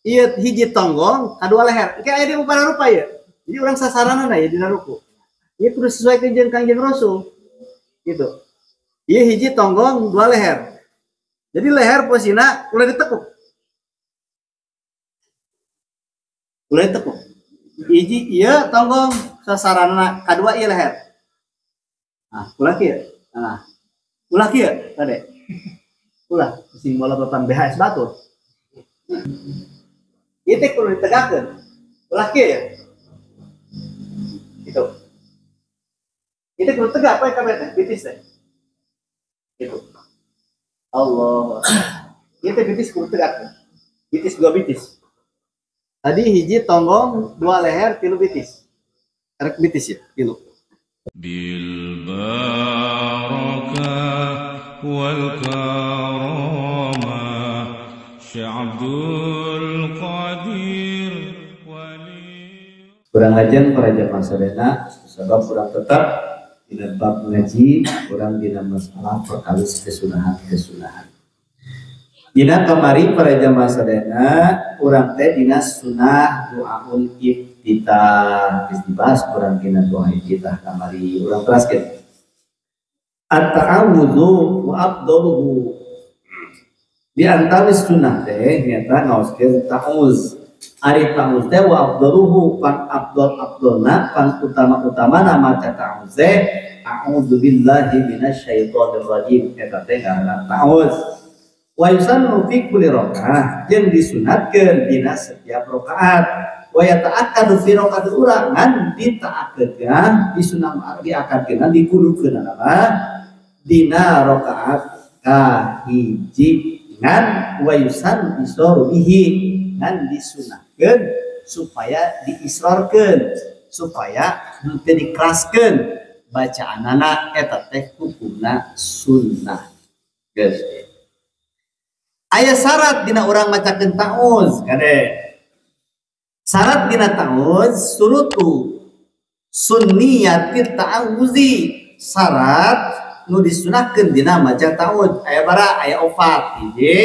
Ieu hiji tonggong kadua leher. Engke aya di rupa ya. Jadi urang sasaranana ya dina ruku. Ieu kudu sesuai jeung Kangjeng Rasul. Gitu. Ieu hiji tonggong dua leher. Jadi leher posisina ulah ditekuk. Ulah ditekuk. Hiji ieu tonggong sasaranana kadua ieu leher. Nah, ulah kieu. Nah, ulah kieu kade. Ulah sing molototan BHS batur. Ieu teh kudu ditegakkeun. Ulah kieu ya. Gitu. Itu kudu tegak poe kabeh teh, bitis teh. Gitu. Allah. Ieu teh bitis kudu tegak. Bitis dua bitis. Tadi hiji tonggong, dua leher, tilu bitis. Erek bitis ya, tilu. Bil barakah wal karamah Syekh Abdul Qadir wali. Kurang ajar para jamaah sadayana, sebab kurang tetap dina bab ngaji, kurang dina masalah perkawis kesunahan-kesunahan. Dina kamari para jamaah sadayana, urang teh dina sunah doaul iftitah. Geus dibahas urang dina doa iftitah kamari, urang teraskeun. At-ta'awudzu wa afdaluhu. Di antara sunnah teh nyata ngaoskeun ta'awuz. Ari ta'awuz teh wa afdaluhu pan afdal afdalna pan utama-utamana maca ta'awuz teh a'udzu billahi minasyaitonir rajim eta teh ngaranna ta'awuz. Wa yusannu fi kulli rakaah jeung disunatkeun dina setiap rakaat. Wa yata'akkadu fi rakaatil ula ngan ditaakeun disunah diakadkeun dikudukeun mah dina rakaat kahiji ngan wa yusan isroru bihi ngan disunahkeun supaya diisrorkeun supaya henteu dikeraskeun bacaanana eta teh hukumna sunnah. Geus. Aya syarat dina urang macakeun ta'awuz kade. Syarat dina ta'awuz surutu sunniyati ta'awuzi, syarat nu disunahkeun dina maca ta'awuz aya bara aya opat. Hiji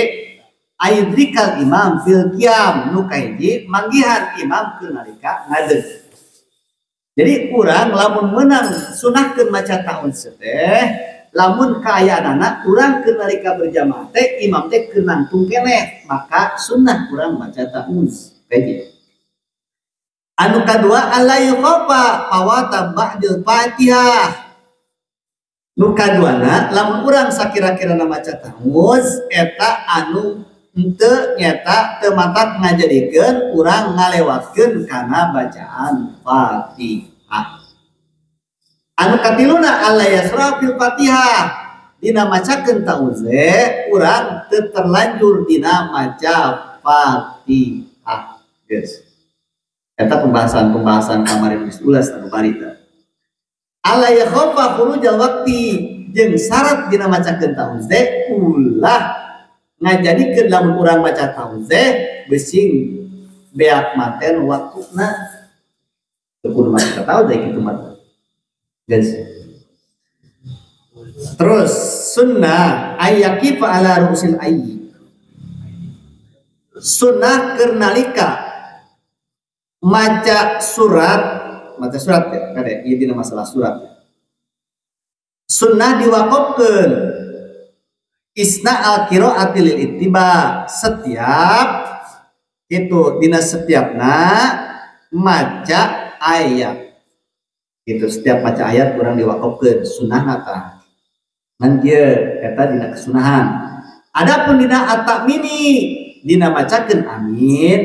ayudrikal imam fil qiyam, nu kahiji manggihan imam keur nalika ngadeg. Jadi urang lamun meunang sunahkeun maca ta'awuz teh lamun kaayaanana urang keur nalika berjamaah teh imam teh keur nangtung keneh maka sunnah urang maca ta'awuz. Kahiji. Anu kadua alla yuqafa fawata ba'dil Fatihah. Nu kaduana lamun urang sakira-kirana maca ta'awuz eta anu henteu nyata teu matak ngajadikeun urang ngalewatkeun kana bacaan Fatihah. Anu katiluna alla yasra fil Fatihah, dina macakeun ta'awuz urang teu terlanjur dina maca Fatihah. Geus. Eta pembahasan-pembahasan kamarin geus ulas anu bari teh. Alla yakhafa khurujal waqti jeung syarat dina macakeun ta'awuz teh ulah ngajadikeun lamun urang maca ta'awuz teh besing beak maten waktuna. Teu kudu maca ta'awuz teh kitu mah. Geus. Terus sunnah ayyaqifa ala ru'sil ayyi. Sunnah keur nalika maca surat ya kade ieu dina masalah surat. Sunnah diwakofkeun isna al-qiraati lil ittiba, setiap itu dina setiapna maca ayat. Gitu setiap maca ayat kurang diwakofkeun sunnahna tah. Ngan kieu eta dina kesunahan. Adapun dina at-ta'mini dina macakeun amin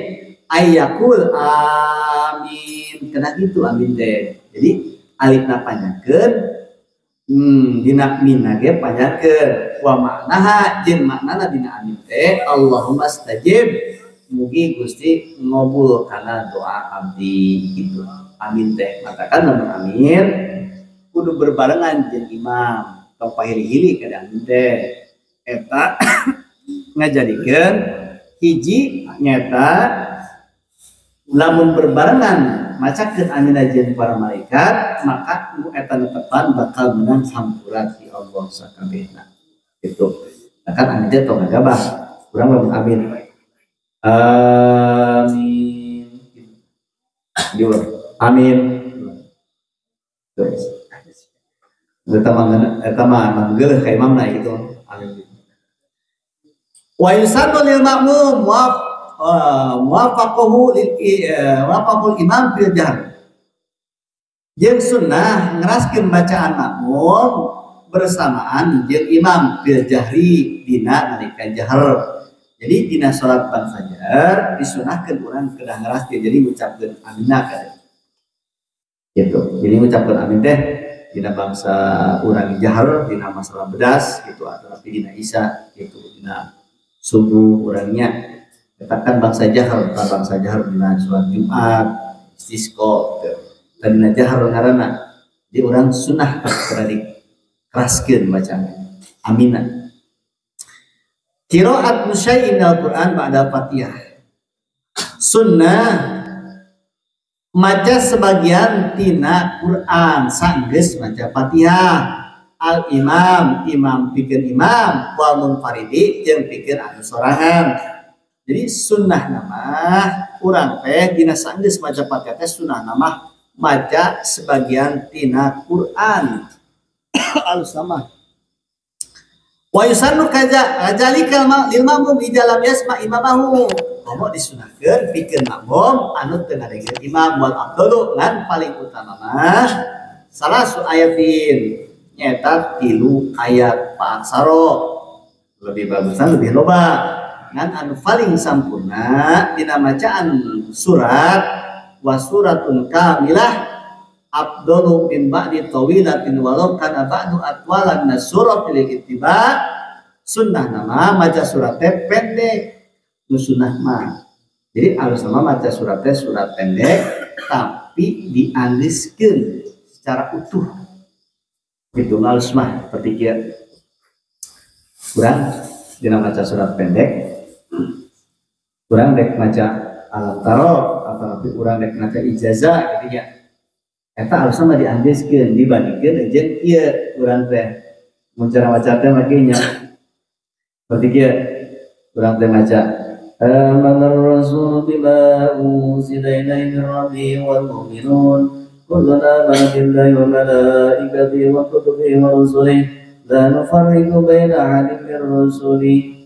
ayyakul amin kena gitu amin teh. Jadi alifna panjangkeun dina minna ge panjangkeun wa maknaha jeung maknana dina amin teh Allahumma stajib mugi Gusti ngabul kana doa abdi gitu. Amin teh matakan lamun amin kudu berbarengan jeung imam tong pahili-hili kada amin teh eta ngajadikeun hiji nyata lamun berbarengan macakeun amin jeung para malaikat maka nu eta netepan bakal menang hampura ti Allah sakabehna gitu. Nah kan amin teh tong ngagabah urang lamun amin Diulang. Amin. Terus. Eta mah manggeuleuh ka imamna gitu. Amin. Wa yusannu lil ma'mum muwafaqahu lil muwafaqul imam fil jahr. Jeung sunnah ngeraskeun bacaan makmum bersamaan jeung imam fil jahri dina nalika jahar. Jadi dina salat bangsa jahar disunahkeun urang kedah ngeraskeun, jadi ngucapkeun amina ka. Gitu. Jadi ngucapkeun amin teh dina bangsa urang jahar dina masalah bedas gitu atau dina isya gitu dina subuh urangnya. Katakan bangsa jahar, bangsa jahar dina salat Jumat, istisqa gitu. Dina jahar ngaranna di urang sunah kedah dikeraskeun bacaan amina. Qiraat syai'in al-Qur'an ba'da Fatihah. Sunnah maca sebagian tina Quran sanggeus maca Fatihah. Al imam, imam pikeun imam, wal munfaridi jeung pikeun anu sorangan. Jadi sunnah nama urang teh dina sanggeus maca Fatihah teh sunnah nama maca sebagian tina Quran. Alus nama. Wa yusannu kaza lil ma'mum idza lam yasma imamahu. Komo disunahkeun pikeun makmum anu teu ngadengkeun imam wal afdalu ngan paling utama mah salasu ayatin nyaeta 3 ayat paaksara. Lebih bagusan lebih loba. Ngan anu paling sampurna dina macaan surat wa suratun kamilah afdalu min ba'di tawilatin walau kana ba'du atwalan nasurat lil ittiba. Sunnah nama maca surat teh pendek nu sunnah mah. Jadi alus nama maca surat teh surat pendek tapi dianggeuskeun secara utuh. Itu alus mah seperti kieu. Urang dina maca surat pendek, urang dek maca alam taro atau urang dek maca ijazah gitu nya. Eta alus mah dianggeuskeun dibandingkeun jeung ieu urang teh mun cara maca teh make nya. Seperti kieu urang teh maca amanar rasul bima unzila ilaihi min rabbihi wal mu'minun kullun amana billahi wa malaikatihi wa kutubihi wa rusulihi la nufarriqu baina ahadin min rusulihi.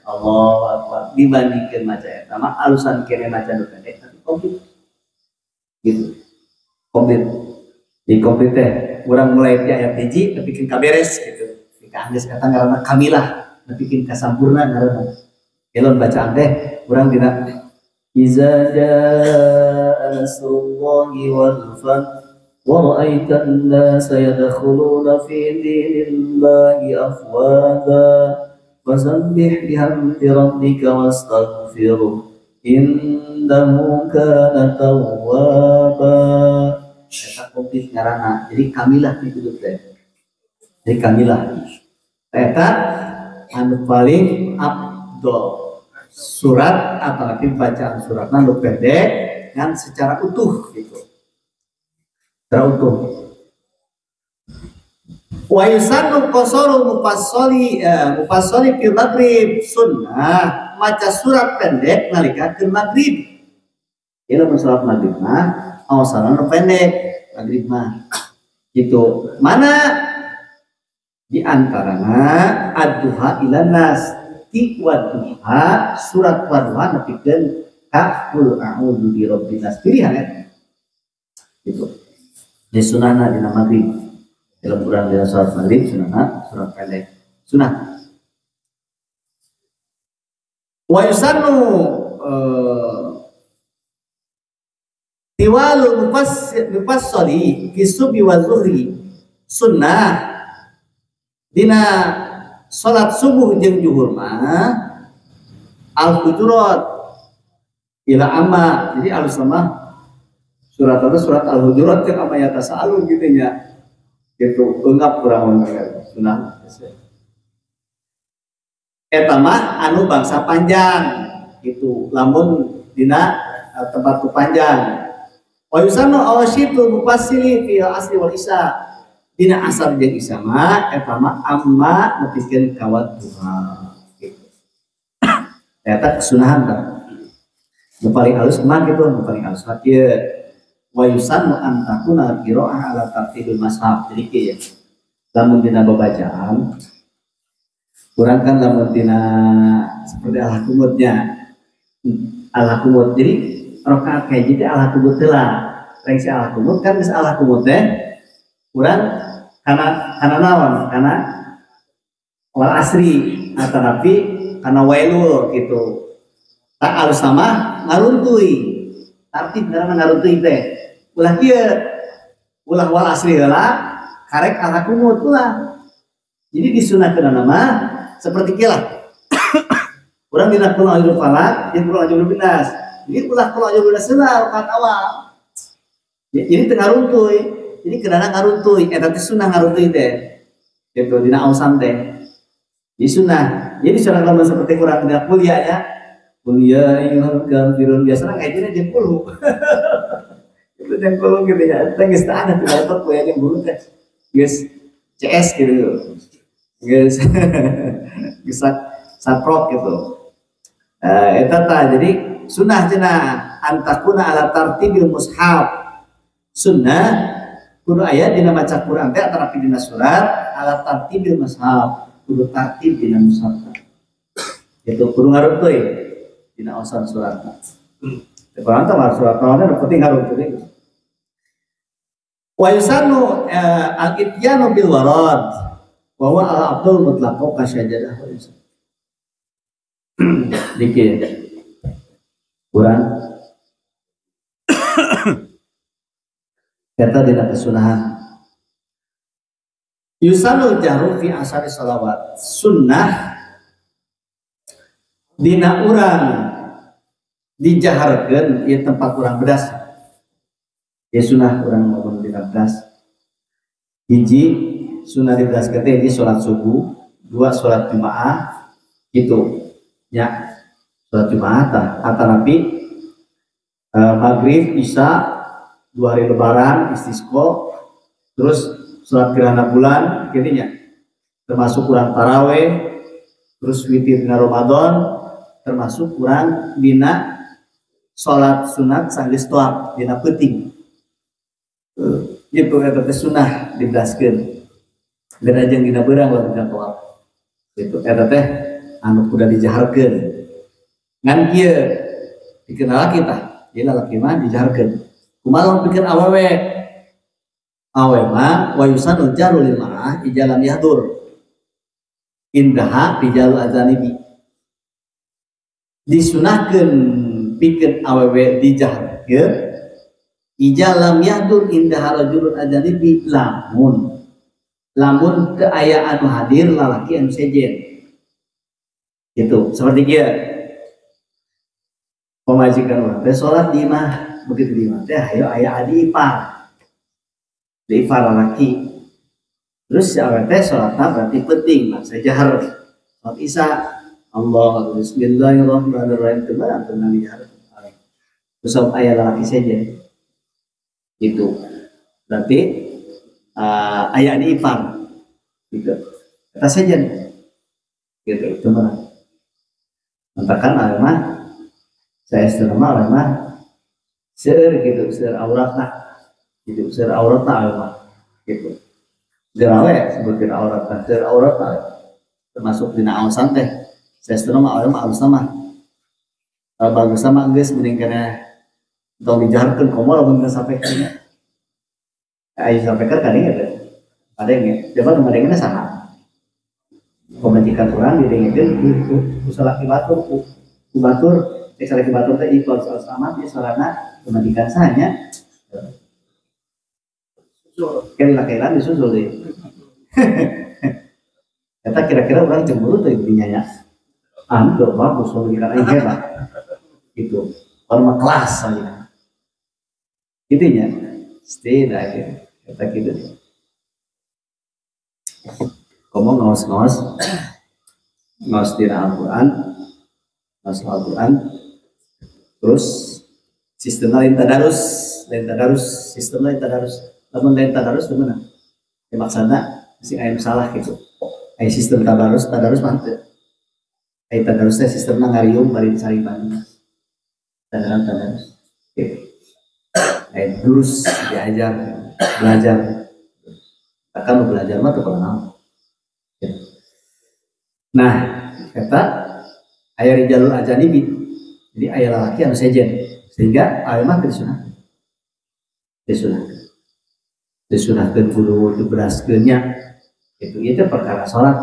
Allahu akbar. Dibandingkeun maca eta mah alusan kene maca nu pendek tapi komplit. Gitu. Komplit. Di komplit teh urang mulai ti ayat hiji nepikeun ka beres gitu. Ka anggeus eta ngaranna kamilah, nepikeun ka sampurna ngaranna. Elon bacaan teh urang dina iza jaa nasrullahi wal fath wa ra'aita an-nasa yadkhuluna fi dinillahi afwaja fasabbih bihamdi rabbika wastaghfirhu innahu kana tawwaba. Eta komplit ngaranna. Jadi kamilah kitu teh. Jadi kamilah. Eta anu paling abdol surat apalagi bacaan suratna nu pendek ngan secara utuh gitu. Secara utuh. Wa yusannu qasarul mufassali mufassali fil maghrib. Sunnah maca surat pendek nalika keur maghrib. Ieu lamun salat maghrib mah awasanan nu pendek maghrib mah. Gitu. Mana di antarana ad-duha ilan nas ti wadduha surat wadduha nepikeun ka qul a'udzu birabbin nas pilihan eta. Gitu. Di sunahna dina maghrib. Dalam urang dina salat maghrib sunahna surat pendek. Sunah. Wa yusannu tiwalul mufassali fi subhi wa zuhri. Sunnah dina salat subuh jeung zuhur mah al hujurat ila amma. Jadi alus mah surat itu surat al hujurat jeung amma yatasalun gitu nya. Gitu enggap urang sunah. Eta mah anu bangsa panjang gitu lamun dina tempat tu panjang. Wa yusannu awasyitul mufassili fi asri wal isya. Dina asar jeung isya mah eta mah amma nepikeun ka wadduha gitu. Eta kesunahan tah. Nu paling halus mah gitu, nu paling halus mah kieu. Wa yusannu an takuna qiraah ala tartibil mashaf. Jadi kieu ya. Lamun dina babacaan urang kan lamun dina seperti ala kumutnya. Ala kumut. Jadi rakaat kayak gitu ala kumut heula. Rengsi ala kumut kan geus ala kumut teh urang kana naon? Kana wal asri atanapi kana wailul gitu. Tak alus sama ngaruntui. Tartib ngaranna ngaruntui teh. Ulah kieu. Ulah wal asri heula karek ala kumut ulah. Jadi disunahkeun mah seperti kieu lah. Urang dina kul a'udzu falaq jeung kul a'udzu binas. Jadi ulah kul a'udzu binas heula rakaat awal. Jadi teu ngaruntuy. Jadi kedana ngaruntuy eta teh sunah ngaruntuy teh. Gitu dina ausan teh. Jadi sunah. Jadi sunah lamun seperti urang dina kuliah ya. Kuliah ayyuhal kafirun biasana ngajina jeung kulu. Itu jeung kulu gitu ya. Teh geus teu ada teu dapat kuliah jeung guru teh. Geus CS gitu. Geus geus saprok gitu. Eta tah jadi sunah cenah antakuna ala tartibil mushaf. Sunnah kudu aya dina maca Quran teh atanapi dina surat ala tartibil mushaf, kudu tartib dina mushaf. Itu kudu ngaruntuy dina osan surat. Teh urang teh mah surat naon nu penting ngaruntuy. Wa yusannu al-ityanu bil warad wa huwa al-afdal mutlaqo kasyajadah. Dikit kurang kata dina kesunahan yusanul jahru fi asari sholawat. Sunnah dina urang dijaharkeun ieu tempat urang bedas ya sunnah urang ngomong dina bedas. Hiji sunnah dibedaskeun teh hiji salat subuh, dua salat jumaah gitu ya. Salat jumaah tah atanapi maghrib, isya, 2 hari lebaran, istisqo, terus salat gerhana bulan gitu nya. Termasuk urang taraweh, terus witir dina Ramadan, termasuk urang dina salat sunat sanggeus toab dina peuting. Gitu eta teh sunah dibelaskeun. Beda jeung dina beurang lamun dina toab. Gitu eta teh anu kudu dijaharkeun. Ngan kieu dikenal kita, ieu lalaki mah dijaharkeun. Kumaha lamun pikeun awewe? Awewe mah wa yusanul jaru lil mar'ah ijalam yahdur. Indaha rijalul azanibi. Disunahkeun pikeun awewe dijaharkeun ijalam yahdur indaha rajulun azanibi lamun lamun teu aya anu hadir lalaki anu sejen. Gitu, seperti kieu. Pemajikan urang teh salat di imah, begitu di imah teh hayo aya adi ipar. Di ipar lalaki. Terus si awewe teh salatna berarti penting, mangsa jahar. Salat isya, Allah bismillahirrahmanirrahim teu meunang teu jahar. Terus aya lalaki sejen. Gitu. Berarti aya adi ipar. Gitu. Eta sejen. Gitu, teu meunang. Mentakan awewe mah saya mah mah seueur gitu, seueur auratna gitu, seueur auratna awewe mah gitu. Geura we sebutkeun auratna, seueur auratna termasuk dina aosan teh. Saestuna mah awewe mah alusna mah bagusna mah geus mending kana tong dijaharkeun komo lamun geus sampai kana. Aya sampai ka kadenge teh. Kadenge, coba nu ngadengena saha? Pamajikan urang didengekeun ku salaki batur ku batur cek salaki batur teh ieu alus amat ieu sorana pamajikan saha nya. Kan lakelan disusul deui. Eta kira-kira urang cemburu teh dinya nya. Ah, teu bagus pamajikan aing hebat. Gitu. Urang mah kelas saja. Kitu nya. Stay gitu. Eta kitu. Komo ngaos-ngaos ngaos dina Al-Qur'an, ngaos Al-Qur'an. Terus sistem lain tadarus, sistem lain tadarus. Lamun lain tadarus teu meunang. Ya maksudna sing aya salah gitu. Aya sistem tadarus, tadarus mah teu. Aya tadarus teh sistemna ngariung bari sariban. Tadaran tadarus. Terus diajar, belajar. Akan belajar mah tuh kalau naon. Nah, eta aya rijalul ajanibi. Jadi aya lalaki anu sejen sehingga aya mah teu disunah. Disunahkeun. Disunahkeun kudu diberaskeun nya. Itu ieu teh perkara salat.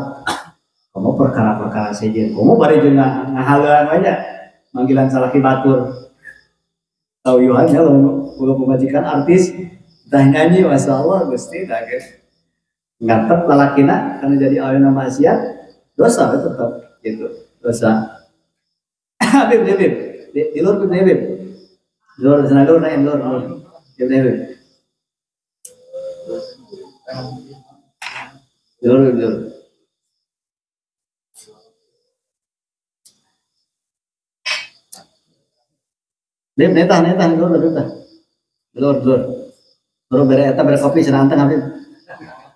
Komo perkara-perkara sejen. Komo bari jeung ngahaleuan we nya manggilan salaki batur. Tahu Yohan ya boga pemajikan artis tah nyanyi masyaallah Gusti tah ge. Ngatep lalakina karena jadi awena maksiat dosa we tetep gitu dosa. Habib Habib di luar Habib Habib. Di luar sana luar naik luar. Habib Habib. Di luar di luar. Beb, netah, netah, luar, luar, luar, luar, luar, bere eta bere kopi cenah anteng Habib.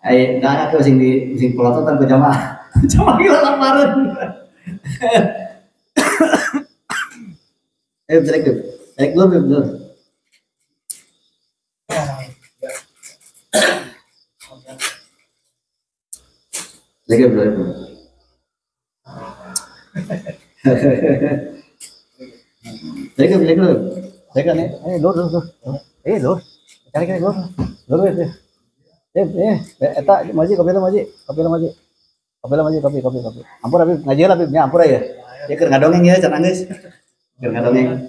Ai enggak ada sing di sing pelototan ku jamaah. Jamaah gila laparan. Jelek, Beb. Jelek dulu, Beb, dulu. Jelek, Beb, dulu. Jelek, jelek dulu. Jelek kan, lur, lur, lur. Lur. Cari kene lur. Lur, lur. Eta maji kopi lah maji, kopi lah maji. Kopi lah maji, kopi, kopi, kopi. Ampun Habib, ngaji lah Habib, nya ampun ya. Ya keur ngadongeng ya can anggeus. Keur ngadongeng.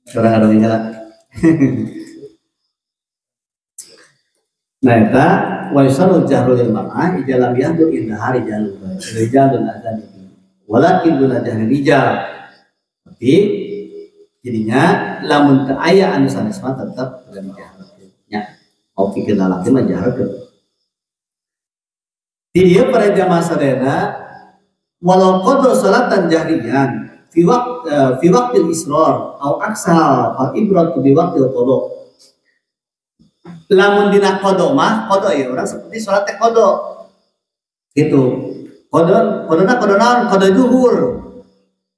Keur ngadongeng lah. Nah eta wa yusallu jahru lil mar'ah idza lam yahdur inda rijalul rijalun azan. Walakin duna jahri rijal. Tapi jadinya lamun teu aya anu sanes mah tetep dijaharkeun nya. Mau pikir lalaki mah jaharkeun. Di dieu para jamaah sadayana walau qadra salatan jahriyan fi waqtil israr au aksal fal ibratu bi waqtil qada. Lamun dina qada mah qada ya orang seperti salat teh qada. Gitu. Qada qadana qada naon? Qada zuhur.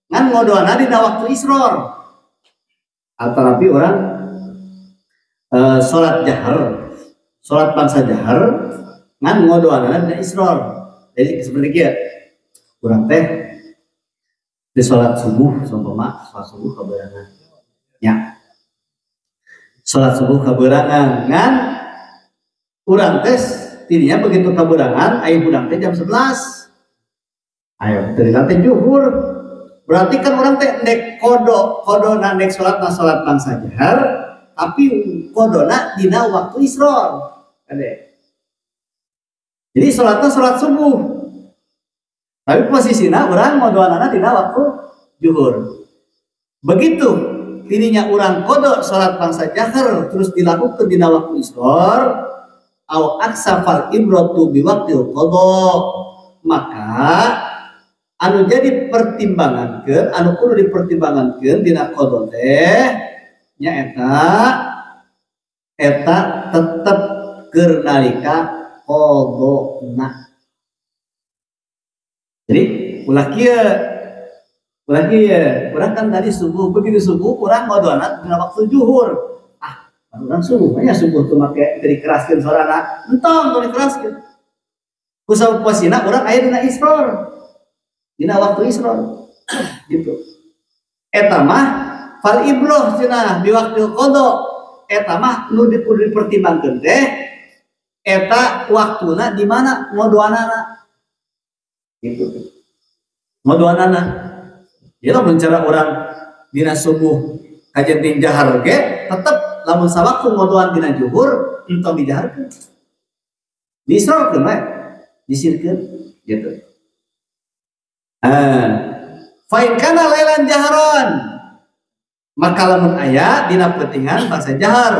Ngan ngodoana dina waktu israr. Atau orang salat jahar, salat bangsa jahar ngan ngodoanana dina israr. Jadi seperti kieu. Urang teh di salat subuh saumpama salat subuh kaberangan. Ya. Salat subuh kaberangan ngan urang teh tidinya begitu kaberangan aya hudang teh jam 11. Ayo teu teh zuhur. Berarti kan orang teh ndek kodo, kodona ndek salat na salat bangsa jahar, tapi kodona dina waktu israr. Kade. Jadi salatna salat subuh. Tapi posisina urang ngodoanana dina waktu zuhur. Begitu dirinya urang kodo salat bangsa jahar terus dilakukan dina waktu israr, au aksafal ibratu bi waqtil qada, maka anu jadi pertimbangankeun, anu kudu dipertimbangankeun dina qada teh nya eta tetep keur nalika qadana. Jadi ulah kieu urang kan tadi subuh, begitu subuh urang qadana dina waktu zuhur. Ah, urang subuh nya subuh tuh make teu dikeraskeun sorana, entong teu dikeraskeun. Kusabab posina urang aya dina israr. Dina waktu israr gitu. Eta mah fal ibroh cenah di waktu qada. Eta mah nu kudu dipertimbangkeun teh eta waktuna di mana ngodoanana. Gitu. Ngodoanana. Ieu lamun cara urang dina subuh kajenting jahar ge tetep lamun sawaktu ngodoan dina zuhur entong dijaharkeun. Diisrarkeun we, disirkeun gitu. Fa in kana lailan jaharon maka lamun aya dina peutingan bangsa jahar,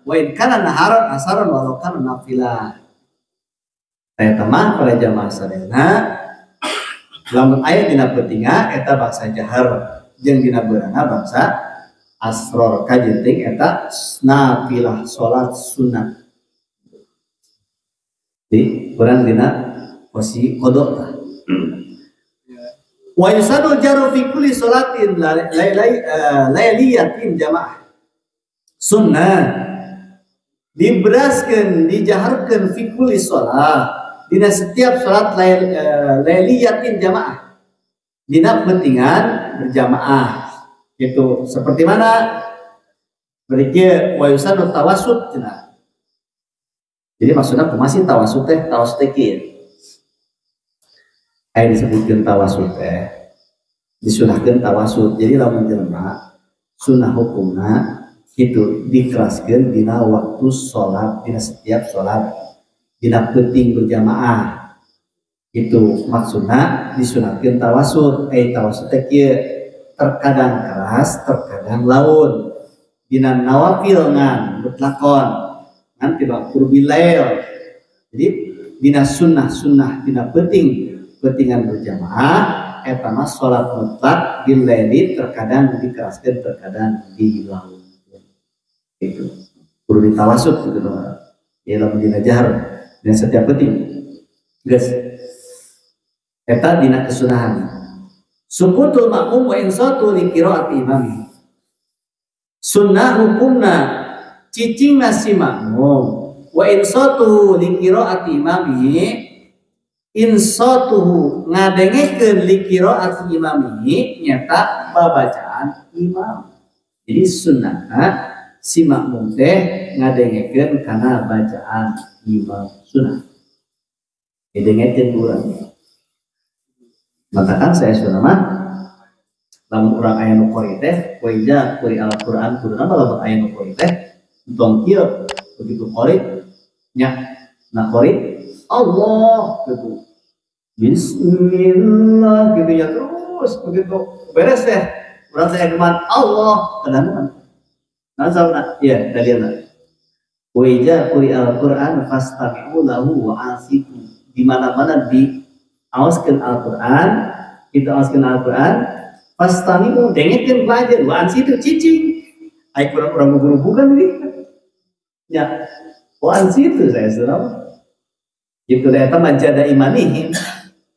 wa in kana naharon asaron walau kana nafilah. Eta mah para jamaah sadayana lamun aya dina peutingan eta bangsa jahar jeung dina beurangna bangsa asror kajenting eta nafilah salat sunat. Di urang dina posisi qada tah. Wa yusanu jaru fi kulli sholatin lailiyatin jamaah. Sunnah diberaskeun dijaharkeun fi kulli sholat dina setiap sholat lailiyatin jamaah dina pentingan berjamaah gitu. Seperti mana berikir wa yusanu tawassut cenah. Jadi maksudnya kumaha sih tawassut teh? Tawassut teh kieu. Aya disebutkeun tawassut teh disunahkeun tawassut. Jadi lamun jelema sunah hukumna kitu dikeraskeun dina waktu salat, dina setiap salat, dina penting berjamaah. Itu maksudna disunahkeun tawassut. Tawassut teh kieu, terkadang keras, terkadang laun. Dina nawafil ngan mutlakon ngan tiba qurbil lail. Jadi dina sunnah-sunnah dina penting pentingan berjamaah eta mah salat mutlak bil laili terkadang dikeraskeun terkadang dilaun. Itu perlu ditawasut gitu teman. Ya lamun dina jahar dina setiap penting. Geus eta dina kesunahan. Sukutul makmum wa insatu li qiraati imami. Sunnah hukumna cicing nasi makmum wa insatu li qiraati imami, insatuhu ngadengekeun li qiraati imami nyata babacaan imam. Jadi sunnahna si makmum teh ngadengekeun kana bacaan imam sunnah. Didengekeun urang. Matakan saya sunnah mah lamun urang aya nu qori teh wa iza quri al-Qur'an kuduna mah lamun aya nu qori teh entong kieu begitu qori nya nah qori Allah gitu. Bismillah gitu ya terus begitu beres teh urang teh geman Allah kedangan. Nah sauna ya dalilna. Wa iza quri al-Qur'an fastami'u lahu wa ansitu. Di mana-mana diaoskeun Al-Qur'an, kita aoskeun Al-Qur'an fastami'u dengekeun pelajar wa ansitu cicing. Ai kurang-kurang gurubukan ini. Ya, wa ansitu saya saudara. Itu eta mah jada imanihim,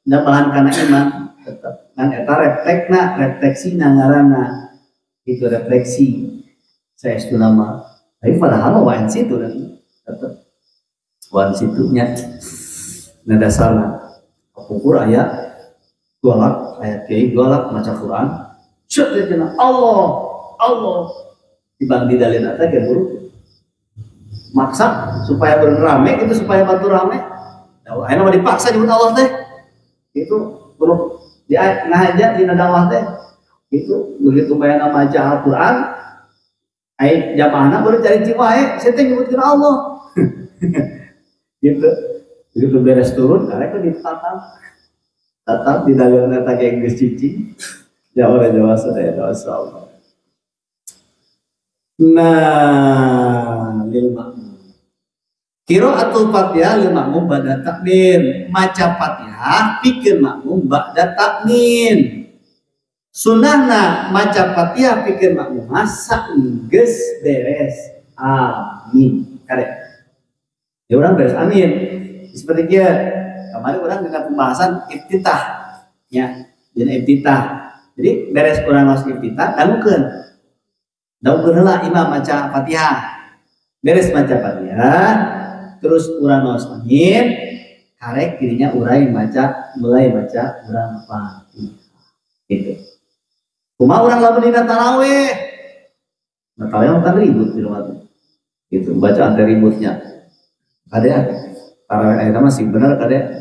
nambahan kana iman tetep. Ngan eta refleksna, refleksina ngaranna. Itu refleksi. Saestu nama. Tapi padahal mah wa ansitu dan tetep. Wa ansitu nya. Nah dasarna kapungkur aya galak, aya kiai galak maca Quran. Set cenah Allah, Allah. Dibang didalil eta ge buruk. Maksa supaya rame itu supaya batu rame. Nah, ayeuna mah dipaksa nyebut Allah teh. Itu perlu di ngahaja dina dakwah teh. Itu begitu bayana maca Al-Qur'an, ai jamaahna baru cari cing wae, saya teh nyebutkeun Allah. Gitu. Begitu beres turun karek ditatap. Tatap di dalil eta ge geus cicing. Jauh jauh sadaya masyaallah. Nah, lil makmum. Qiraatul Fatihah lil makmum ba'da takmin. Maca Fatihah pikeun makmum ba'da takmin. Sunahna maca Fatihah pikeun makmum saenggeus beres. Amin. Karek. Ya urang beres amin. Seperti kieu. Kemarin urang dengan pembahasan iftitah. Ya, dina iftitah. Jadi beres urang maos iftitah dangukeun. Dangukeun heula imam maca Fatihah. Beres maca Fatihah, terus urang maos amin, karek dirinya urai maca, mulai maca urang Fatihah. Gitu. Kumaha urang lamun dina tarawih? Nah, tarawih kan ribut di rumah tuh. Gitu, bacaan teh ributnya. Kade tarawih ayeuna mah sing bener kade.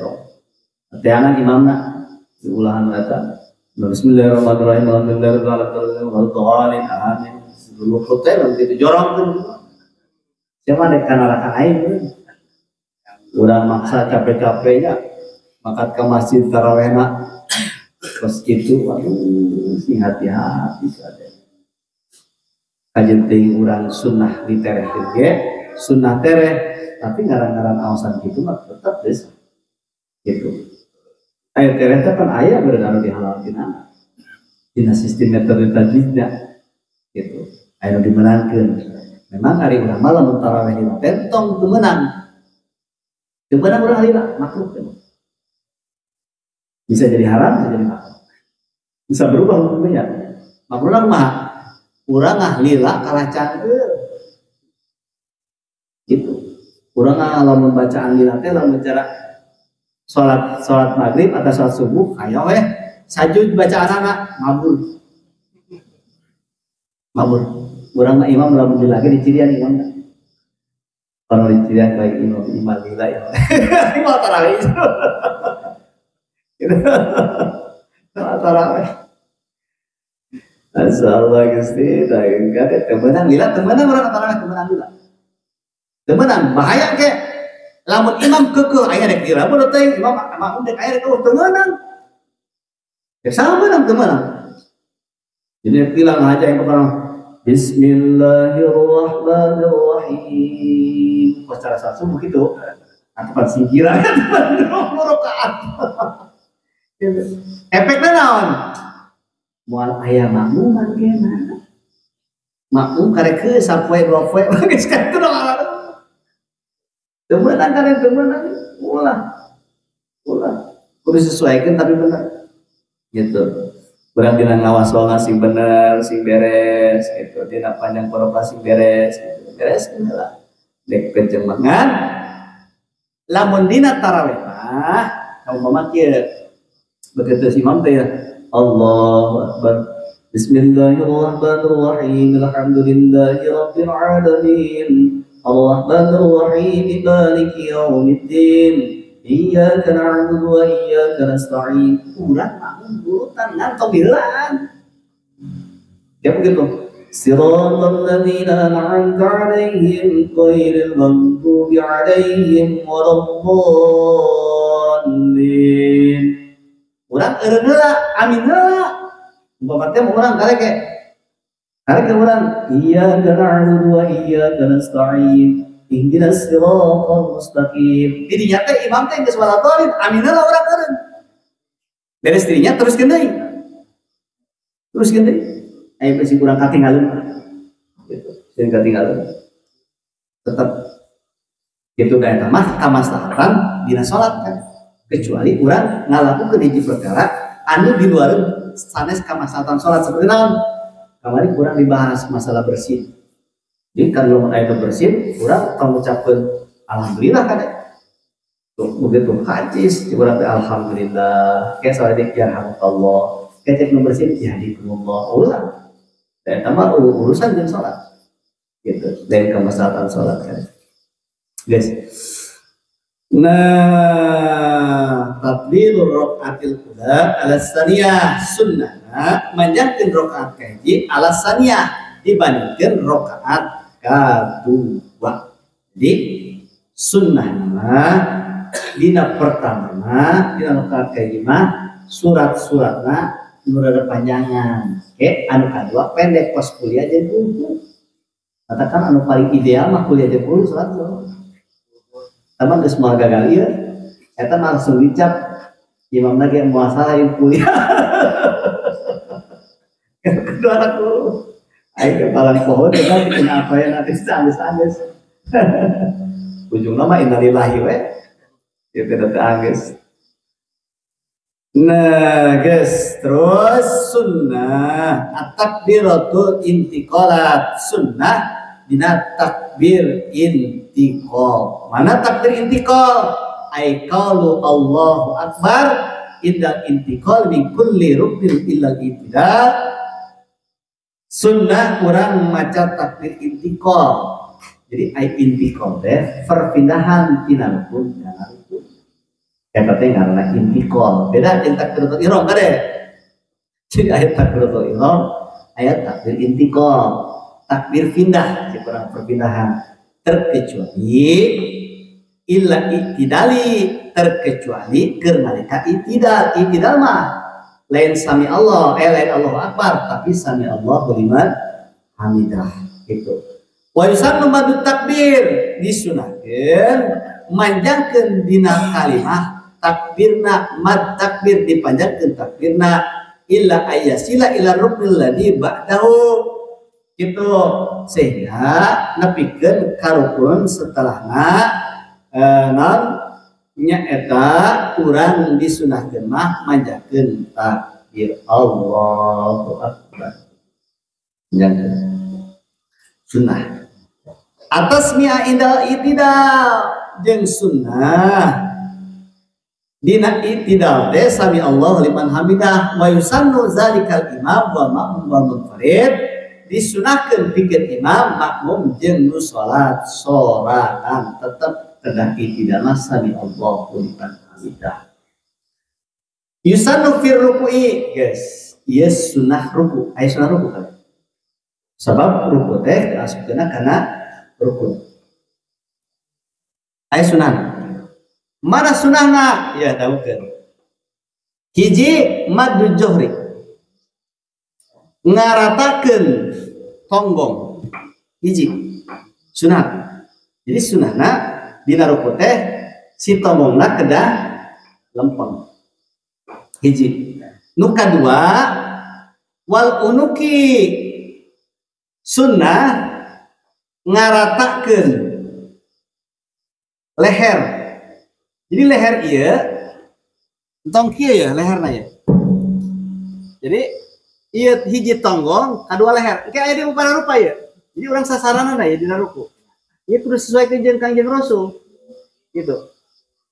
Teangan imamna diulahan eta. Bismillahirrahmanirrahim. Alhamdulillahirabbil alamin. Amin. Dulu hotel gitu jorong tuh. Siapa dek kanarakan aing. Urang maksa capek-capeknya makat ke masjid tarawihna. Pas gitu waduh sing hati-hati kade. Kajen teuing urang sunnah diterehkeun ge, sunnah tereh tapi ngaran-ngaran aosan kitu mah tetep geus. Gitu. Aya tereh teh pan aya beureun anu dihalalkeun dina sistem metode tajwidna gitu. Aya nu dimenangkeun. Memang ari urang mah lamun tarawih lima teh tong teu meunang. Teu meunang urang lima makruh teh. Bisa jadi haram, bisa jadi makruh. Bisa berubah hukumnya. Makruhna kumaha? Urang lila kalah cangkeul. Gitu. Urang lamun bacaan lila teh lamun cara salat maghrib atau salat subuh aya we sajud bacaanana mabur. Mabur. Urang mah imam lamun lila ge dicirian imam. Kalau dicirian baik imam imam lila ya. Imam tarawih. Gitu. Tarawih. Masyaallah Gusti, da kade teu meunang lila, teu meunang urang tarawih teu meunang lila. Teu meunang bahaya ke. Lamun imam keukeuh aya rek lila mun teh imam makmum dek aya rek teu meunang. Ya sama meunang teu meunang. Jadi lila ngaja yang pertama Bismillahirrahmanirrahim. Kok cara salat subuh gitu. Tempat singkiran, tempat 20 rakaat. Efeknya naon? Moal aya makmuman kena. Makmum karek ke sapoe dua poe geus ka teu teu meunang karek teu meunang ulah. Ulah. Kudu disesuaikan tapi bener. Gitu. Urang dina ngawas soalna sing bener, sing beres gitu. Dina panjang poropa sing beres gitu. Beres lah. Dek kejemengan. Lamun dina tarawih mah umpama kieu. Begitu si imam teh ya. Allahu Akbar. Bismillahirrahmanirrahim. Alhamdulillahi rabbil alamin. Arrahmanirrahim. Maliki yaumiddin. Iyyaka na'budu wa iyyaka nasta'in. Urang makmum urutan ngantok bilang. Ya begitu. Siratal ladzina an'amta 'alaihim ghairil maghdubi 'alaihim waladdallin. Urang eureun heula, amin heula. Umpama teh urang karek ke. Karek ke urang iyyaka na'budu wa iyyaka nasta'in. Ihdinas siratal mustaqim. Didinya teh imam teh geus waladdallin, amin heula urang eureun. Beres dirinya teruskeun deui. Teruskeun deui. Aya bisi kurang katinggalin. Gitu. Sing katinggalin. Tetep gitu da eta mah kamaslahatan dina salat kan. Kecuali urang ngalakukeun hiji perkara anu di luar sanes kamaslahatan salat seperti naon? Kamari kurang dibahas masalah bersin. Jadi kalau lamun aya bersin, urang tong ngucapkeun alhamdulillah kan. Tuh begitu hadis urang teh alhamdulillah, kayak salat yarhamukallah, kayak cek nu bersin yahdikumullah ulah. Dan tambah urusan jeung salat. Gitu, dari kemaslahatan salat kan. Guys. Nah, tafdilur rakaatil ula ala saniyah sunnah manjangkeun rakaat kahiji ala saniyah dibandingkeun rakaat kadua. Jadi sunnah mah dina pertama mah dina rakaat kahiji mah surat-suratna nu rada panjangan. Oke, anu kadua pendek pas kuliah jeung buku. Katakan anu paling ideal mah kuliah jeung buku surat. Teman geus moal gagal ieu, eta langsung dicap imam lagi moal salah ieu kuliah. Kedua aku, aing kepala pohon dengan bikin apa ya nanti angges-angges. Ujungna mah innalillahi we. Ieu teh teu angges. Nah, guys, terus sunnah at-takbiratul intiqalat sunnah dina takbir intiqal. Mana takbir intiqal? Ai qalu Allahu akbar indal intiqal min kulli ruknin illal i'tidal. Sunnah urang maca takbir intiqal. Jadi ai intiqal teh perpindahan tina rukun kana rukun. Eta teh ngaranna intiqal. Beda jeung takbiratul ihram kade. Jadi ayat takbiratul ihram, ayat takbir intiqal. Takbir pindah, kurang perpindahan. Terkecuali illa i'tidali, terkecuali keur nalika i'tidal. I'tidal mah lain sami Allah, lain Allahu akbar, tapi sami Allahu liman hamidah gitu. Wa yusannu madu takbir disunahkeun manjangkeun dina kalimah takbirna mad takbir dipanjangkeun takbirna illa ayyasila ila ruknil ladzi ba'dahu gitu, sehingga nepikeun ka rukun setelahna naon nyaeta urang disunahkeun mah manjangkeun takbir. takbir Allahu Akbar. Jangan sunnah. Atas mi'a indal itidal jeung sunnah. Dina itidal teh sami Allah liman hamidah wa yusannu zalikal imam wal ma'mum wal munfarid, disunahkeun pikeun imam makmum jeung nu salat sorangan tetep kedah itidal mah sami Allah liman hamidah. Yusannu fir ruku'i, guys, ieu sunah ruku, aya sunah ruku kan. Sebab ruku teh asupkeunna kana rukun. Aya sunah. Mana sunahna? Ya tahukeun. Hiji maddu johri. Ngaratakeun tonggong. Hiji sunah. Jadi sunahna dina ruku teh si tonggongna kedah lempeng. Hiji. Nu kadua wal unuki, sunnah ngaratakeun leher. Jadi leher ieu entong kieu ya leherna ya. Jadi ieu hiji tonggong kadua leher. Engke aya di rupa ya. Jadi urang sasaranana ya dina ruku. Ieu kudu sesuai jeung Kangjeng Rasul. Gitu.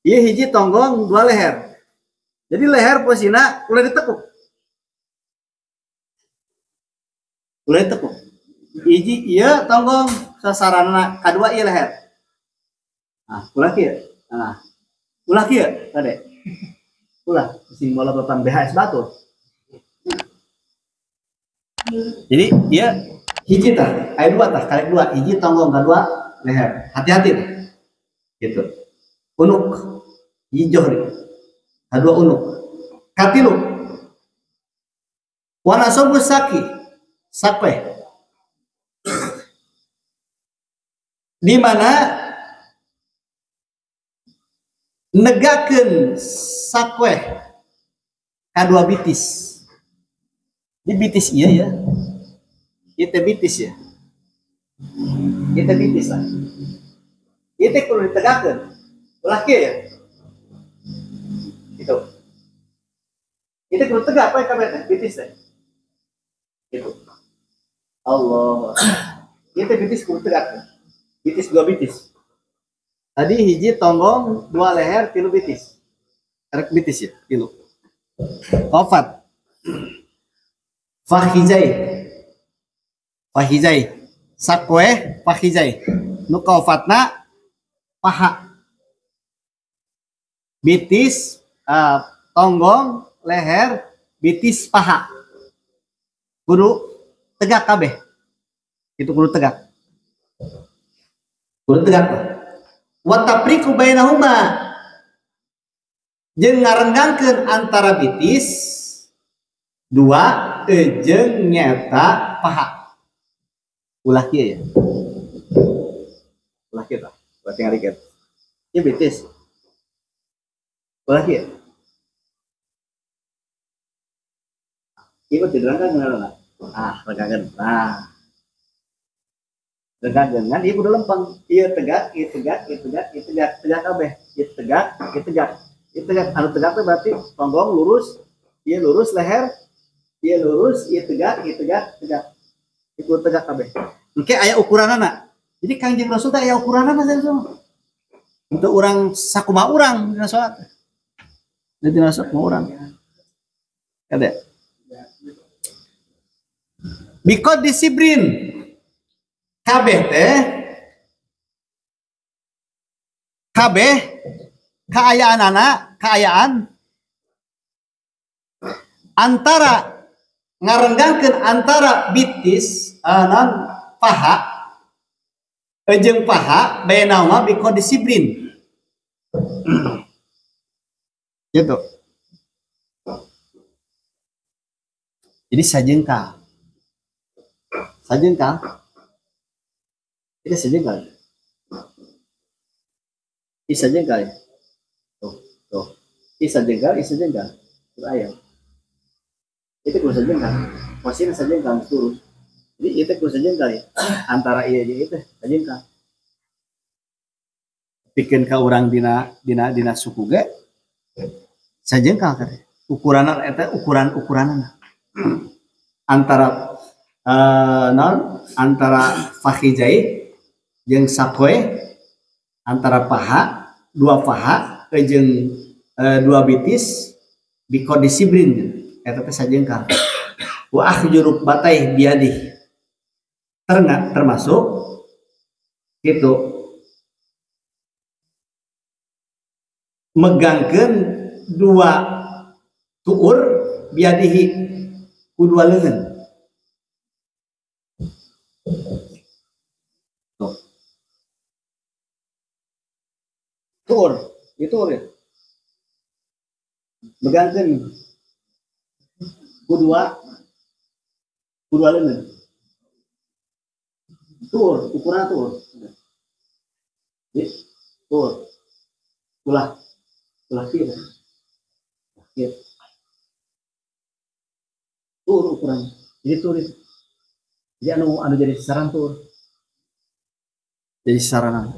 Ieu hiji tonggong dua leher. Jadi leher posisina ulah ditekuk. Ulah ditekuk. Hiji ieu tonggong sasaranana kadua ieu leher. Nah, ulah kieu. Nah, ulah kieu kade. Ulah sing bola totan BHS batur. Jadi ieu hiji tah, aya dua tah, karek dua, hiji tonggong kadua leher. Hati-hati tah. Gitu. Unuk hiji johri. Kadua unuk. Katilu. Wa nasabu saki. Sakwe. Di mana negakeun sakweh kadua bitis. Di bitis iya ya. Ieu teh bitis ya. Ieu teh bitis lah. Ieu teh kudu ditegakeun. Ulah kieu ya. Gitu. Ieu teh kudu tegak poe kabeh teh bitis teh. Gitu. Allah. Ieu teh bitis kudu tegak. Bitis dua bitis. Tadi hiji tonggong, dua leher, tilu bitis. Erek bitis ya, tilu. Kofat. Fakhizai. Fakhizai. Sakweh fakhizai. Nu kofatna paha. Bitis, tonggong, leher, bitis, paha. Kudu tegak kabeh. Itu kudu tegak. Kudu tegak lah. Wa tafriqu bainahuma, jeung ngarenggangkeun antara bitis dua jeung nyata paha. Ulah kieu ya. Ulah kieu tah, ulah tingalikeun. Ieu bitis. Ulah kieu. Ieu teh direnggang ngaranna. Ah, renggangkeun. Nah. Tegak dengan ieu kudu lempeng. Ieu tegak, ieu tegak, ieu tegak, ieu tegak, tegak kabeh. Ieu tegak, ieu tegak. Ieu tegak, anu tegak teh berarti tonggong lurus, ieu lurus leher, ieu lurus, ieu tegak, ieu tegak, tegak. Ieu kudu tegak kabeh. Engke aya ukuranana. Jadi Kangjeng Rasul teh aya ukuranana saja. Untuk urang sakumaha urang dina salat. Dina salat kumaha urang. Kade. Bikod disibrin. Kabeh teh kabeh kaayaanana kaayaan antara ngarenggangkeun antara bitis non paha jeung paha bainauma biqadisibrin gitu. Jadi sajengkal. Sajengkal. Ini sejengkal. Ini sejengkal ya. Tuh, tuh. Ini sejengkal, ini sejengkal. Ayam. Itu kudu sejengkal. Posisinya sejengkal lurus. Jadi itu kudu sejengkal ya. Antara iya jeung itu sejengkal. Pikeun ka urang dina dina dina suku ge sajengkal kate. Ukuranan eta ukuran-ukuranana. Antara non antara fakhijai jeung sakoe, antara paha, dua paha jeung dua bitis bikodisibrin eta teh sajengkal. Wa akhjuruk batai biadih. Termasuk gitu megangkeun dua tuur biadihi ku dua leungeun. Tuh. Tuur, itu tuur ya. Megangkeun ku dua leungeun. Tuur, ukuran tuur. Tuur. Ulah kieu. Kieu. Tuur ukurannya. Jadi tuur itu. Jadi anu jadi sasaran tuur. Jadi sasaran.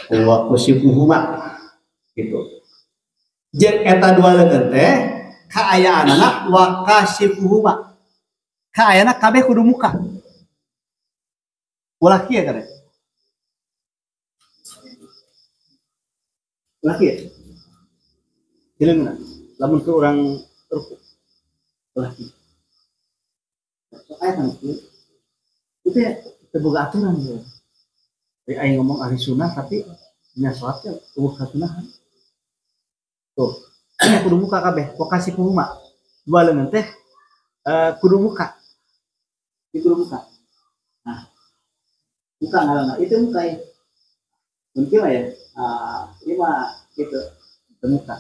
Wa kusifuhuma gitu. Jeung eta dua leungeun teh kaayaanana wa kasifuhuma. Kaayana kabeh kudu muka. Ulah kieu kare. Ulah kieu. Hileungna lamun ke urang ruku. Ulah kieu. Sok aya kan kieu. Itu ya teu boga aturan ieu. Jadi aing ngomong ahli sunnah tapi dina salat teh eueuh kasunahan. Tuh, ini kudu muka kabeh, wa kasifuhuma. Dua leungeun teh kudu muka. Itu kudu muka. Nah, muka ngaranna itu muka ya. Mungkin lah ya. Ini mah gitu, itu muka.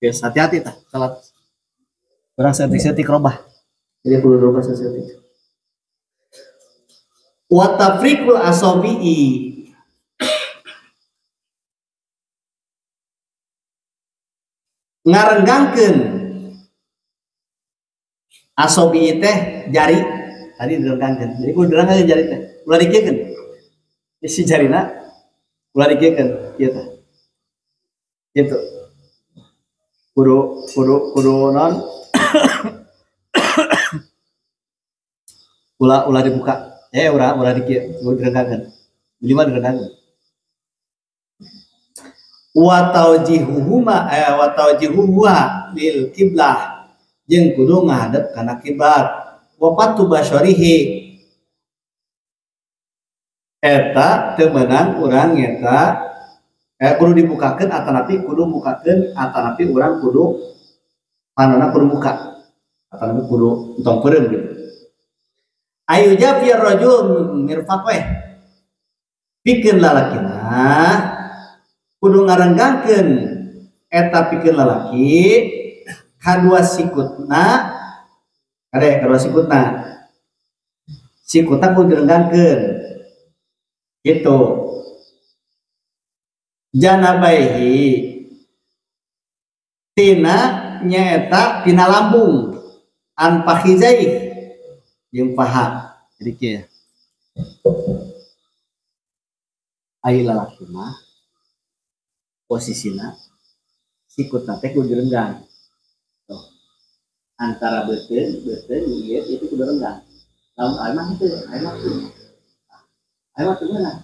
Biasa hati-hati tah salat. Urang setik-setik robah. Jadi kudu robah setik. Wa tafriqul asabi'i ngarenggangkeun asobi teh jari tadi direnggangkeun. Jadi kudu direnggangkeun jari teh. Ulah dikiekeun. Si jarina ulah dikiekeun kieu teh. Gitu. Kudu kudu non ulah dibuka. Ulah dikieu, kudu direnggangkeun. Minimal direnggangkeun. Wa taujihuhuma wa taujihuha lil kiblah jeung kudu ngadep kana kiblat. Wa patu basyarihi eta teu meunang urang eta kudu dibukakeun atanapi kudu mukakeun atanapi urang kudu panona kudu muka atanapi kudu entong peureum gitu. Ayu jafir rajul mirfaqeh pikeun lalakina kudu ngarenggangkeun eta pikeun lalaki kadua sikutna kade kadua sikutna sikutna kudu direnggangkeun gitu. Janabaihi tina nyaeta tina lambung an fakhizai jeung paha. Jadi kieu ai lalaki mah posisina sikutna teh kudu direnggang. Tuh. Antara beuteung ieu itu kudu renggang. Lamun aing mah henteu, aing mah teu. Aing mah teu meunang.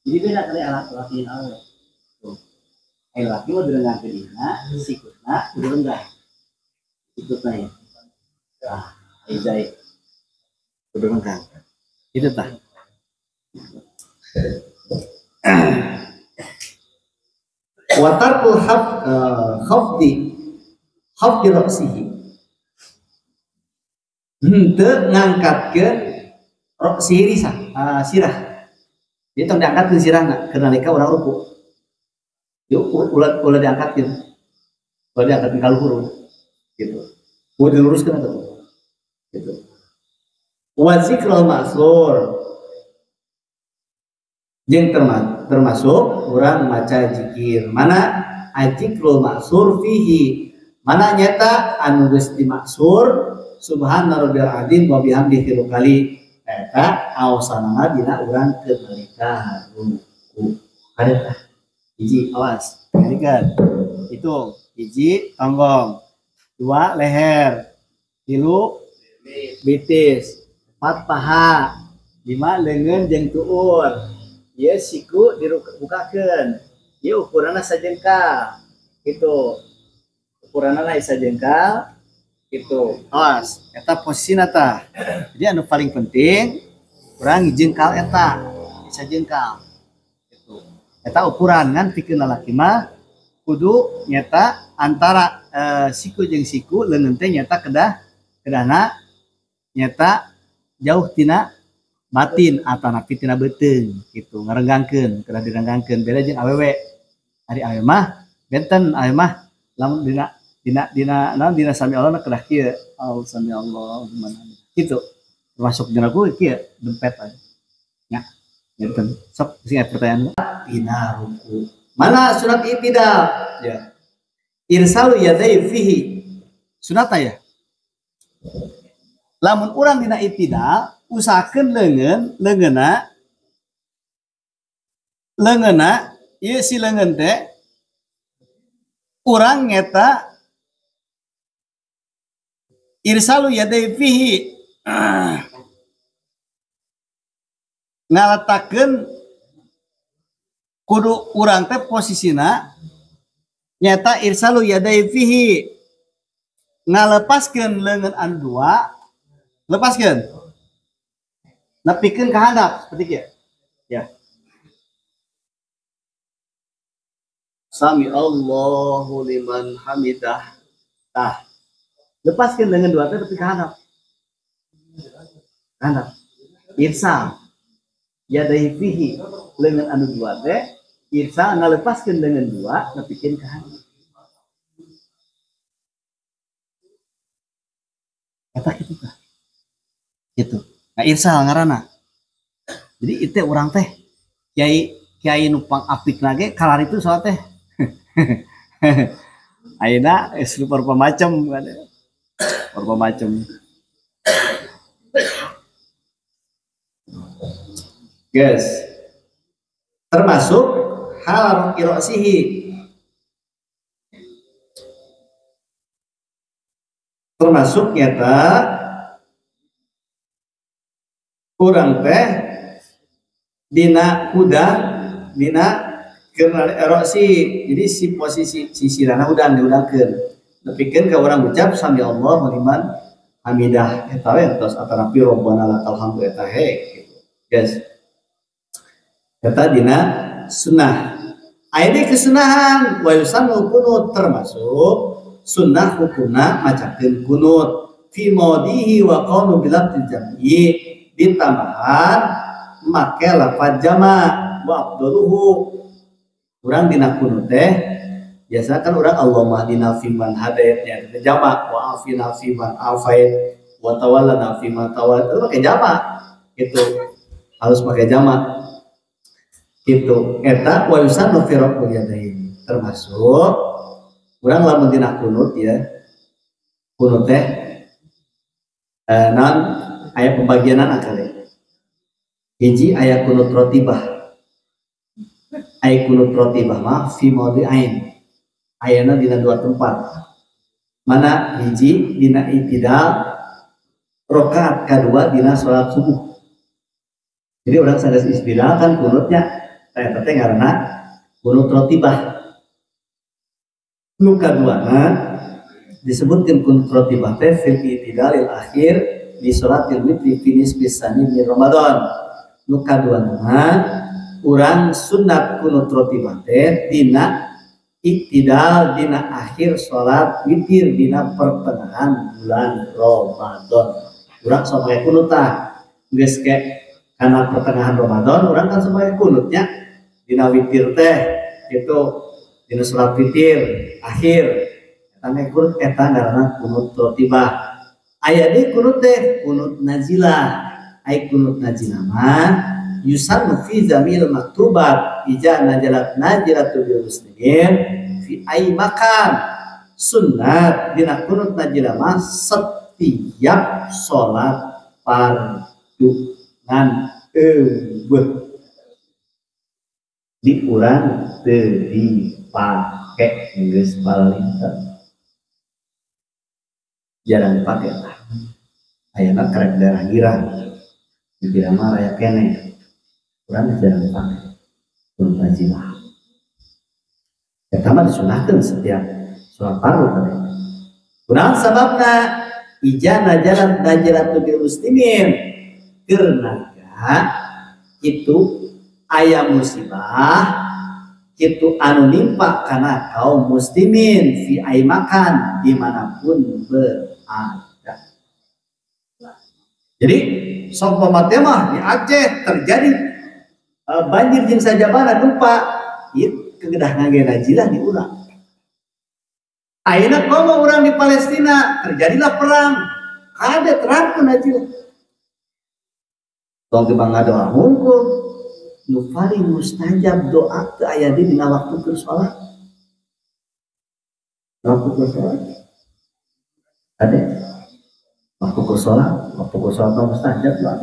Jadi beda kali alat laki awewe. Tuh. Aing laki mah direnggangkeun dina, sikutna kudu renggang. Sikutna ya. Ah, ai zai kudu renggang. Itu tah. Wa tarkul khafdi ra'sihi henteu ngangkatkeun ra'sihi risah sirah. Jadi tong diangkatkeun sirahna keur nalika urang ruku. Yuk ulah diangkatkeun. Ulah diangkatkeun ka luhur gitu. Kudu diluruskeun atuh. Gitu. Wa zikrul ma'sur jeung termasuk urang maca zikir. Mana azikrul ma'sur fihi mana nyata anu geus dimaksur subhana rabbil azim wa bihamdihi tilu kali. Eta aosanana dina urang keur nalika ruku. Ada tah. Hiji awas. Perhatikan. Hitung. Hiji tonggong. 2 leher. 3 betis. 4 paha. 5 leungeun jeung tuur. Ieu siku dibukakeun. Ieu ukuranna sajengkal. Gitu. Ukuranna lah sajengkal. Gitu. Awas, eta posisina tah. Jadi anu paling penting urang jengkal eta, sajengkal. Gitu. Eta ukuran ngan pikeun lalaki mah kudu nyata antara siku jeung siku leungeun teh nyata kedah kedahna nyata jauh tina batin atanapi tina beuteung gitu, ngarenggangkeun, kedah direnggangkeun beda jeung awewe. Ari awewe mah benten, awewe mah lamun dina dina dina naon dina sami Allah kedah kieu, Allah sami Allah gimana gitu. Termasuk dina ku kieu dempet aja. Nya, benten. Sok sing aya pertanyaan dina ruku. Mana sunat i'tidal? Ya. Irsalu yadai fihi. Sunat ya. Lamun urang dina i'tidal usahakeun leungeun, leungeunna leungeunna ieu si leungeun teh urang nyeta irsalu yadai fihi ngaletakeun kudu urang teh posisina nyata irsalu yadai fihi ngalepaskeun leungeun anu dua, lepaskeun nepikeun ka handap seperti kieu ya. Sami Allahu liman hamidah. Tah, lepaskeun leungeun dua teh tepi ka handap. Handap. Irsal yadai fihi leungeun anu dua teh irsal ngalepaskeun leungeun dua nepikeun ka handap. Eta kitu tah. Gitu. Nah, irsal ngaranna. Jadi itu urang teh kiai kiai nu pang apik lagi kalar itu salat teh. Ayeuna geus rupa macam kan. Rupa macam. Guys, termasuk hal irosihi, termasuk nyata urang teh dina hudang dina keur erosi. Jadi si posisi sisirana hudang dihudangkeun nepikeun ka urang ucap sami Allahu liman hamidah eta we tos atanapi robbana lakal hamdu eta he gitu. Guys, eta dina sunnah. Aya kesunahan wa yusannu kunut, termasuk sunnah hukumna macakeun kunut fi maudihi wa qawlu bilafzil jam'i, ditambahan make lafaz jama wa afdaluhu. Urang dina kunut teh biasa kan urang Allahumma hdina fiman hadait nya jama wa afina fiman afait wa tawallana fiman tawallait, itu pakai jama gitu, harus pakai jama gitu. Eta wa yusannu fi raf'il yadain, termasuk urang lamun dina kunut ya, kunut teh naon aya pembagianan akale. Hiji aya kunut rotibah. Aya kunut rotibah mah fi maudhi'ain, ayana dina dua tempat. Mana hiji dina i'tidal rakaat kadua dina salat subuh. Jadi orang sanes istidal kan kunutnya eta teh ngaranna kunut rotibah. Nu kaduana disebutkeun kunut rotibah teh fil i'tidalil akhir di salatil witri fi nisfi sani min Ramadan. Nu kaduana urang sunat kunut rotibah teh dina iktidal dina akhir salat witir dina pertengahan bulan Ramadan. Urang sok make kunut tah geus ke karena pertengahan Ramadan urang kan sok make kunutnya dina witir teh gitu, dina salat witir akhir eta mah kunut, eta ngaranna kunut rotibah. Aya deui kunut teh kunut nazilah. Ai kunut nazilah mah yusannu fi zamil maktubat ija najalat najilatu bil muslimin fi ai makan. Sunat dina kunut nazilah mah setiap salat fardu. Ngan eueuh di urang teu dipake geus palalinten. Jarang dipake lah. Ayeuna karek daerah girang. Di mah raya keneh. Urang jarang dipake. Kunut nazilah. Eta mah disunahkeun setiap sholat fardu tadi. Kunaon sababna? Ijana jalan najilatu bil muslimin. Karena itu aya musibah itu anu nimpa kana kaum muslimin fi ai makan dimanapun berada. Jadi saumpama teh mah di Aceh terjadi banjir jeung sajabana gempa, ieu kegedah ngangge najilah diulang. Ayeuna komo urang di Palestina terjadilah perang, kade terapkeun najilah. Tong teu ngadoa hungkul, nu paling mustajab doa teu aya di dina waktu keur salat. Waktu keur salat. Ade. Waktu keur salat mah mustajab doa.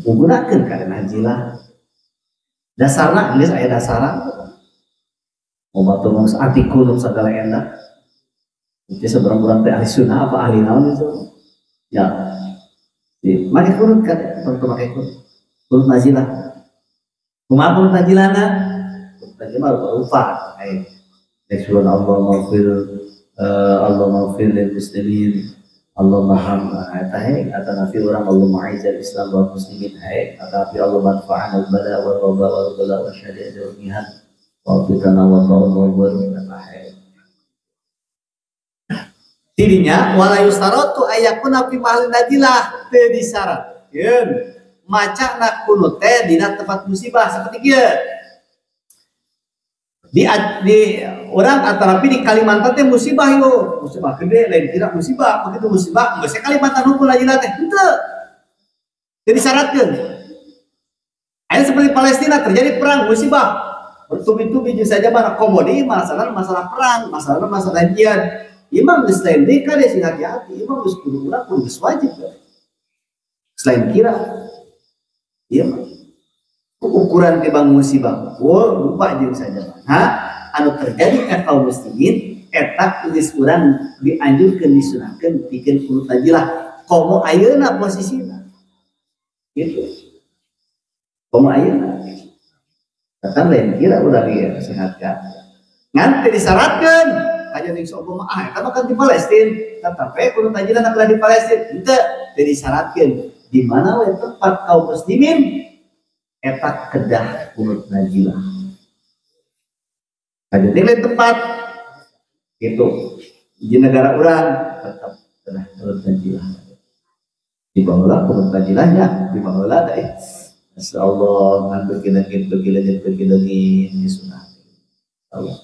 Gunakeun kana najilah. Dasarna geus aya dasarna. Obat mah geus atiku nu sagala endah. Itu seberang urang teh ahli sunnah apa ahli naon itu? Ya. Make kunut kan, tentu make kunut. Kunut nazilah. Kumaha kunut nazilana? Kunut nazilah rupa-rupa. Ai Rasulullah Allah maghfir Allah maghfir lil muslimin. Allah maham eta he atanafi urang Allah ma'izal Islam wal muslimin he atanafi Allah manfa'an al bala wal waba wal bala wa syari'a wal mihan wa fitana wa ta'ala wa he. Dirinya wala yustaratu ayakuna fi mahalin najilah teu disyaratkeun macana kunut teh dina tempat musibah seperti kieu. Di urang atanapi di Kalimantan teh musibah yo, musibah gede lain kira musibah, begitu musibah geus Kalimantan hukum najilah teh henteu. Teu disyaratkeun. Aya seperti Palestina terjadi perang musibah bertubi-tubi jeung sajabana komodi masalah perang, masalah jihad. Imam geus lain deui kade sing hati-hati, imam geus kudu urang kudu geus wajib. Selain kira ieu mah ukuran tibang musibah oh lupa jeung sajabana anu terjadi ka kaum muslimin eta geus urang dianjurkeun disunahkeun pikeun kunut najilah komo ayeuna posisina gitu komo ayeuna kan lain kira urang ieu sehat ka ngan teu disyaratkeun aja ning sok mah ah eta mah kan di Palestina tetapi kunut najilah nak di Palestina henteu teu disyaratkeun di mana we tempat kaum muslimin eta kedah kunut najilah. Aja ning lain tempat gitu di negara urang tetap kedah kunut najilah. Di baheula kunut najilahnya di baheula da insyaallah ngan berkilan-kilan disunah. Allah.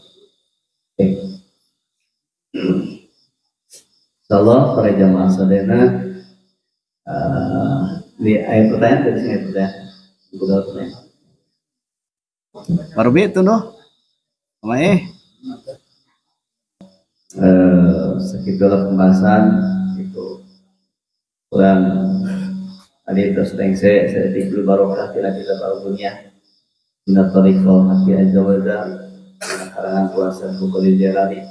Insyaallah para jamaah sadayana di ayat pertanyaan dari sini pertanyaan. Buka pertanyaan. Baru itu noh. Sama segitulah pembahasan itu kurang tadi terus saya timbul barokah tidak kita tahu dunia. Inna tariqal haqi azza wa jalla karangan kuasa Bukhari Jalani.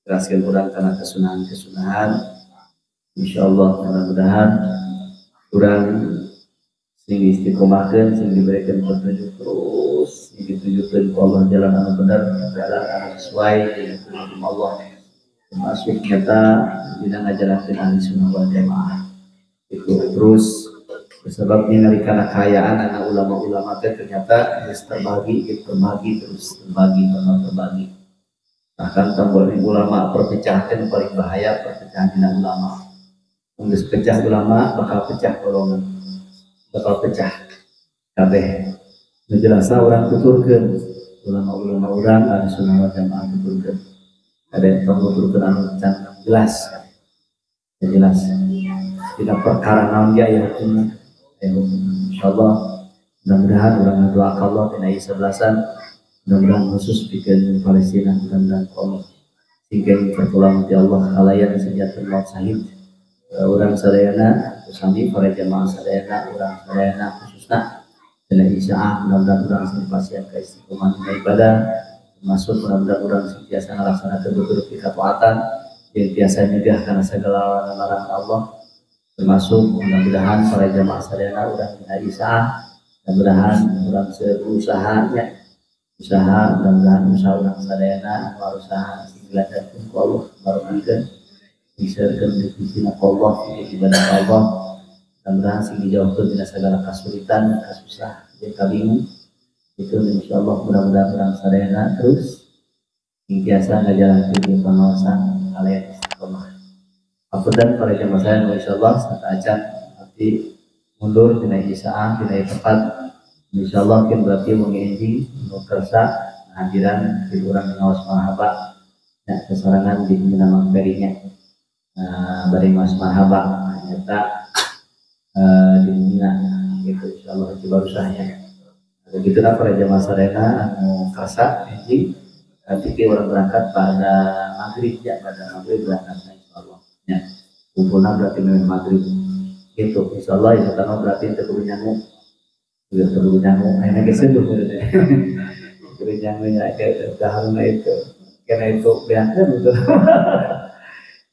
Jelaskan kurang karena kesunahan-kesunahan. Insyaallah mudah-mudahan kurang sing istiqomahkeun, sing diberikan petunjuk terus, sing ditunjukkeun ku Allah jalan anu bener, jalan anu sesuai dengan hukum Allah. Termasuk nyata dina ngajarankeun ahli sunnah wal jamaah. Itu terus sebab ningali kana kaayaan anak ulama-ulama teh ternyata geus terbagi, terus terbagi. Bahkan tambah ulama perpecahan teh paling bahaya perpecahan dina ulama. Mun geus pecah ulama bakal pecah golongan. Bakal pecah kabeh. Nu jelasna urang tuturkeun ulama-ulama urang ahli sunnah wal jamaah tuturkeun. Ada yang tong tuturkeun anu can jelas. Jelas. Dina perkara naon ge aya hukumna. Insyaallah mudah-mudahan urang ngadoa ka Allah dina ieu sebelasan mudah-mudahan khusus pikeun Palestina mudah-mudahan Allah sehingga pertolongan ti Allah kalayan senjata maut syahid Urang sadayana sami para jamaah sadayana urang sadayana khususna dina isaah mudah-mudahan urang sing pasian ka istiqomah dina ibadah termasuk mudah-mudahan urang sing tiasa ngalaksanakeun beberapa ketaatan jeung tiasa nyegah kana sagala larangan Allah termasuk mudah-mudahan para jamaah sadayana urang dina isaah mudah-mudahan urang berusaha nya usaha mudah-mudahan usaha urang sadayana usaha sing dilancarkeun ku Allah barokahkeun diserkeun di sisi Allah di ibadah Allah mudah-mudahan sing dijauhkeun dina sagala kasulitan kasusah jeung kabingung itu insyaallah mudah-mudahan urang sadayana terus sing tiasa ngajalankeun di pengawasan kalian istiqomah. Apunten para jamaah sadayana insyaallah sateuacan abdi mundur dina isaah dina tempat insyaallah kin berarti wengi nu kersa hadiran di urang ngaos marhaba nya kesarangan di Minamang Ferinya. Bari ngaos marhaba nyata di Mina gitu insyaallah coba usahanya. Begitu lah para jamaah sadayana anu kersa enjing nanti ke orang berangkat pada maghrib ya pada maghrib berangkatnya insyaallah ya kumpulna berarti memang maghrib gitu insyaallah insyaallah berarti teu kudu nyangu teu kudu nyangu ayeuna geus seduh kudu nyangu nya kayak itu karena itu biasa betul.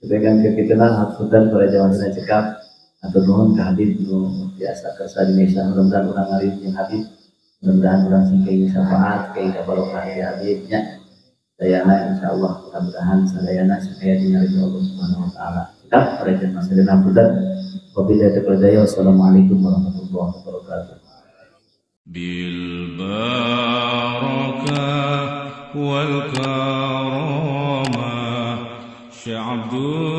Dengan kekituan haputan para jamaah sadayana cekap atau nuhun ka Habib nu biasa kersa di Indonesia mudah-mudahan urang ngarim jeung Habib mudah-mudahan urang sing kayak syafaat kayak barokah di Habibnya sadayana insyaallah mudah-mudahan sadayana sakaya dina ridho Allah Subhanahu wa taala. Cekap para jamaah sadayana haputan wabillahi taufiq wal hidayah. Wassalamualaikum warahmatullahi wabarakatuh. Bil barakah wal karamah Syekh Abdul